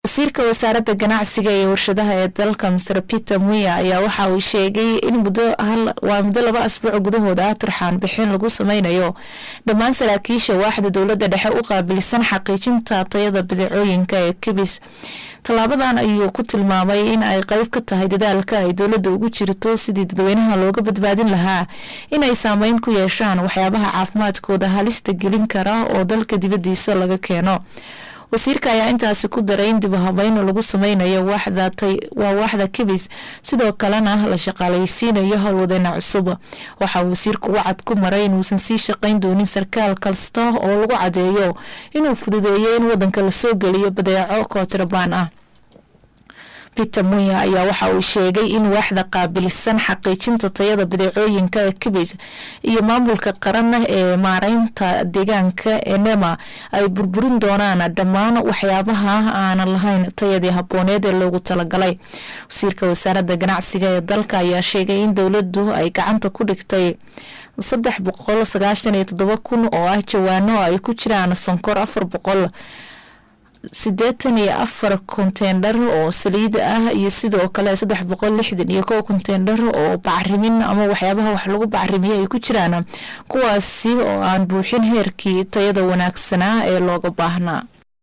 Wasiirka Wasaaradda Ganacsiga ee Warshadaha ee dalka, Mr Peter Muya, ayaa waxa uu sheegay in muddo waa muddo 2 asbuuc gudahooda ah turxaan bixin lagu sameynayo dhammaan saraakiisha waaxda dowladda dhexe u qaabilsan xaqiijinta tayada badeecooyinka ee KEBS. Tallaabadan ayuu ku tilmaamay in ay qeyb ka tahay dadaalka ay dowladda ugu jirto sidii dadweynaha looga badbaadin lahaa inay saameyn ku yeeshaan waxyaabaha caafimaadkooda halista gelin kara oo dalka dibadiisa laga keeno. Wasiirka ayaa intaasi ku daray in dib u habeyn lagu sameynayo waa waaxda KEBS, sidoo kalena la shaqaaleysiinayo howlwadeena cusub. Waxaa wasiirku wacad ku maray inuusan sii shaqeyn doonin sarkaal kasta oo lagu cadeeyo inuu fududeeyo in wadanka lasoo geliyo badeeco kootrabaan ah. Peter Muya ayaa waxa uu sheegay in waaxda qaabilsan xaqiijinta tayada badeecooyinka KEBS iyo maamulka qaran ee maareynta deegaanka ee NEMA ay burburin doonaan dhammaan waxyaabaha aanan lahayn tayadii habooneed ee loogu talagalay. Wasiirka Wasaaradda Ganacsiga ee dalka ayaa sheegay in dowladdu ay gacanta ku dhigtay 397,000 oo ah jawaano ay ku jiraan sonkor, 484 konteynar oo saliid ah iyo sidoo kale 361 konteynar oo bacrimin ama waxyaabaha wax lagu bacrimiyo ay ku jiraan, kuwaasi oo aan buuxin heerkii tayada wanaagsanaa ee looga baahnaa.